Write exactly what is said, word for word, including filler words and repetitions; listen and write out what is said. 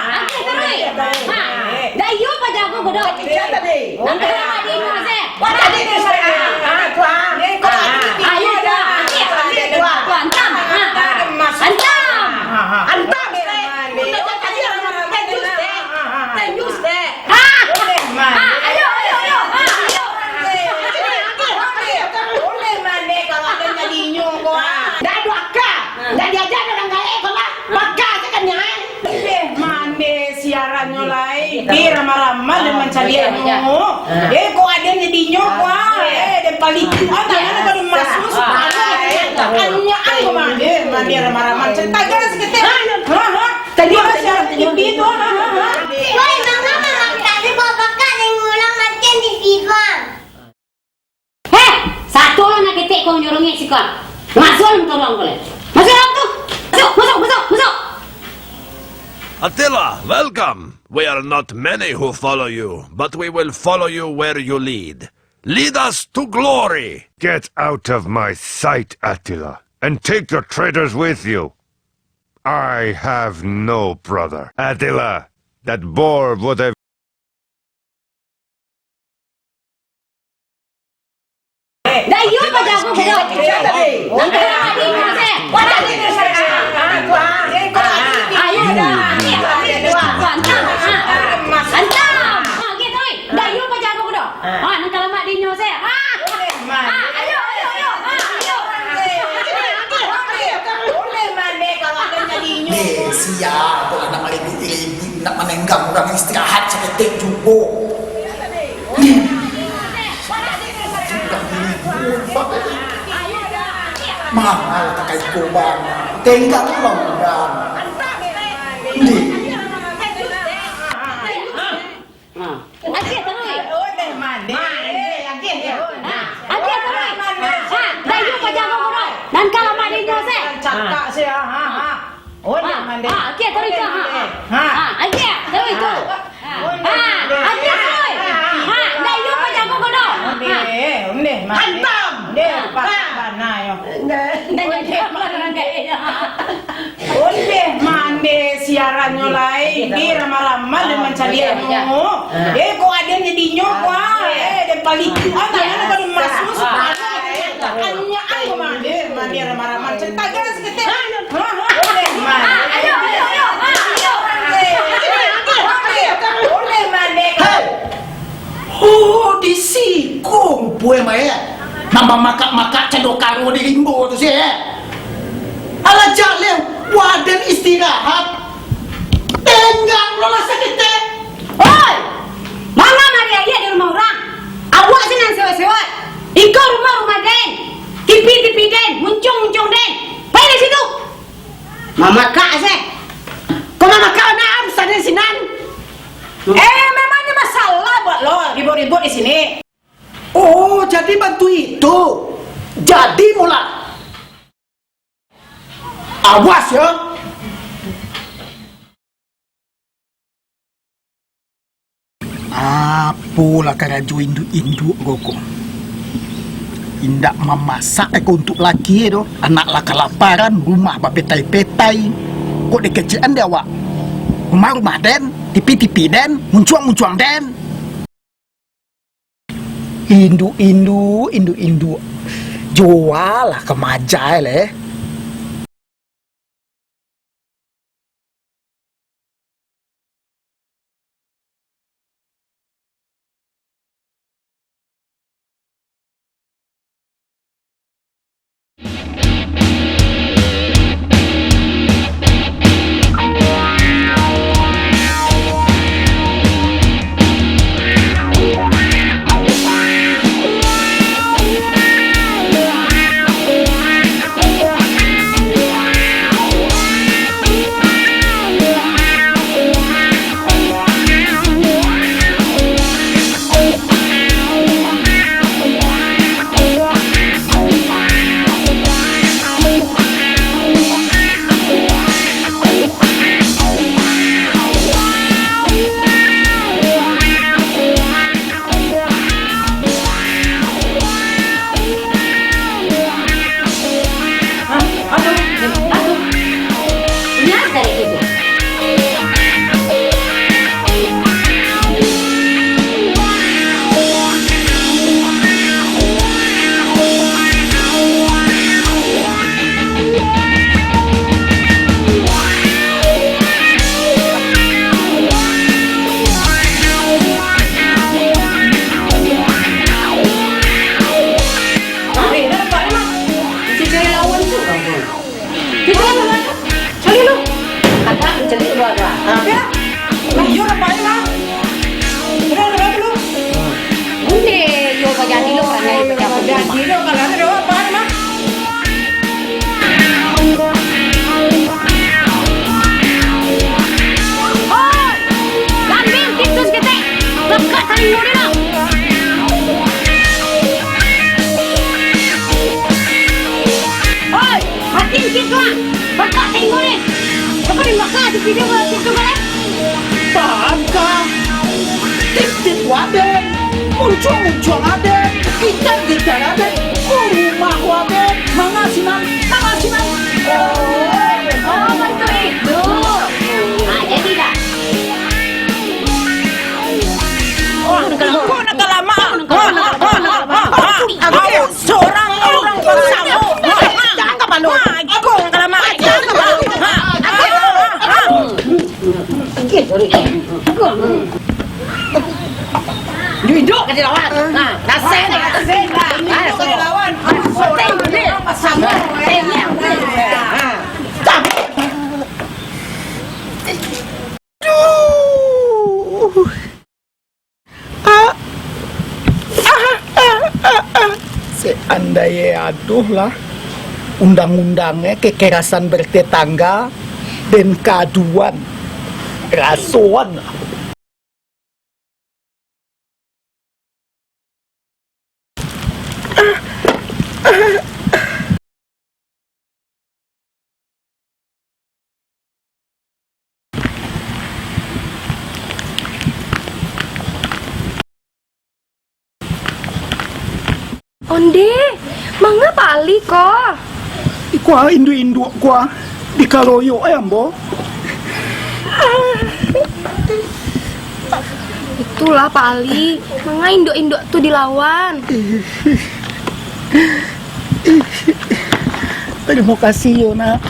Oke, taruih. Ha. Dah iyo pajago ko doh. Iyo tadi. Nang ka lawak di inyo se. Wah, tadi tu se. Ah, tu ah. Ayo, tu ah. Oke, oke, tu ah. Tu, antam. Ha. Antam. Antam se. Tenjus se. Tenjus se. Ha. Ha, ayo, ayo, ayo. Ha, ayo. Dah duaka. Dah diajar urang gaek ko lah. Baka se kan nyo, eh. Deh, mande siarannyo lai. Di ramah-ramah dan mancaliak nyo. Eh, ko aden jadinyo, ko, ah. Eh, den paliki, ah, tangan ko den masus. Anyaan ko mande, mande ramah-ramah. Cari tagal saketek. Ha, ha. Tadi siaran T V tu, ha, ha, ha. Woi, mama, mama, tadi ko bakak den ulang latihan di FIFA. Heh! Satu lo nak ketek ko nyurungi siko. Masuak lo tolong ko le. Masuak dalam tu. Masuak, masuak, masuak, masuak. Attila, welcome. We are not many who follow you, but we will follow you where you lead. Lead us to glory. Get out of my sight, Attila, and take your traitors with you. I have no brother. Attila, that boar would have Dah iyo pajago ko doh. Nang ka lawak di inyo se. Ayo, dah. Antam. Ha. Antam. Ha, oke, taruih. Dah iyo pajago ko doh. Ha, nang ka lawak di inyo se. Ha. Ha, ayo, ayo, ayo. Ha, ayo. Deh, sia ko lah nak malibut-libut, nak manenggang urang istirahat saketek juo. Deh. Sudah dilibut, Pak. Mahal tak kaiko bana. Tenggang lah urang. Deh. Ha. Agiah taruih. Agiah taruih. Ha, dah iyo pajago ko doh. Nang ka lawak di inyo se. Cakak se, ha, ha, ha. Ha, agiah taruih tu, ha, ha. Ha, agiah taruih tu. Ha, agiah taruih. Ha, dah iyo pajago ko doh. Ha. Hantam. Deh, pasak bana yo. Dah iyo pajago ko doh. Ondeh mandeh siarannyo lai, di ramah-ramah den mancaliak nyo. Eh, ko aden jadinyo, ko, eh, den paliki, ah, tangan ko den masus, ah, anyaan ko mandeh, mandeh ramah-ramah, cari tagal saketek. Ha, ha, ondeh mandeh. Ayo, ayo, ayo, ayo. Ondeh mandeh. Hei! Oh, di siko rupo e, Mai, eh. Nan bamakak-makak cando karo di rimbo tu, si, eh. Alah, jaleh, waden istirahat. Tenggang lo lah saketek. Oi! Malam ari ayie di rumah urang. Awak sinan sewot-sewot. Iko rumah-rumah den. Tipi-tipi den, muncuang-muncuang den. Pai dari situ. Mamakak se. Ko mamakak nak urusan di sinan? Eh, memangnya masalah buat lo ribut-ribut di sini? Oh, jadi bantu itu. Jadi mula. Awas yo. Apolah karajo induak-induak ko, ko. Indak mamasak ko untuak laki e doh. Anak lah kalaparan, rumah bapetai-petai. Kok dikecekan dek awak? Rumah-rumah den, tipi-tipi den, muncuang-muncuang den. Induak-induak, induak-induak. Jualah ka maja e leh. Yo, lah, pakai lah. Udah, udah, udah, belum? Onde, yo, bajadi lo, parangai, bajadi lo, kalau ada doa, pakai, mah. Oi! Gambir, Titus, ketek! Dekat saling murid, lo! Oi! Hati dikit, Tuan! Bakak tengok ni! Apa di bakak di video tu, kan? Bangka! Tip-tip waden! Muncuang-muncuang aden! Gitar-gitar aden! Rumah waden! Mangasinan! Mangasinan! Oh, betul itu! Ah, jadi dah! Wah, kau nak kalamak! Kau nak kalamak! Kau seorang orang bersama! Jangan kau malu! Kau nak kalamak! Jangan kau malu! Duduak ka dilawan. Ha, nasib lah. Nasib lah. Duduak ka dilawan. Sorang pasang. Aduh. Ah, ah, ah, ah, ah. Seandai adolah undang-undang, eh, kekerasan bertetangga dan keaduan, rasoan. Onde, manga Pak Ali ko? Iko induak-induak ko dikaroyok, eh, ambo. Itulah Pak Ali, manga induak-induak tu dilawan. Tarimo kasih yo, Nak.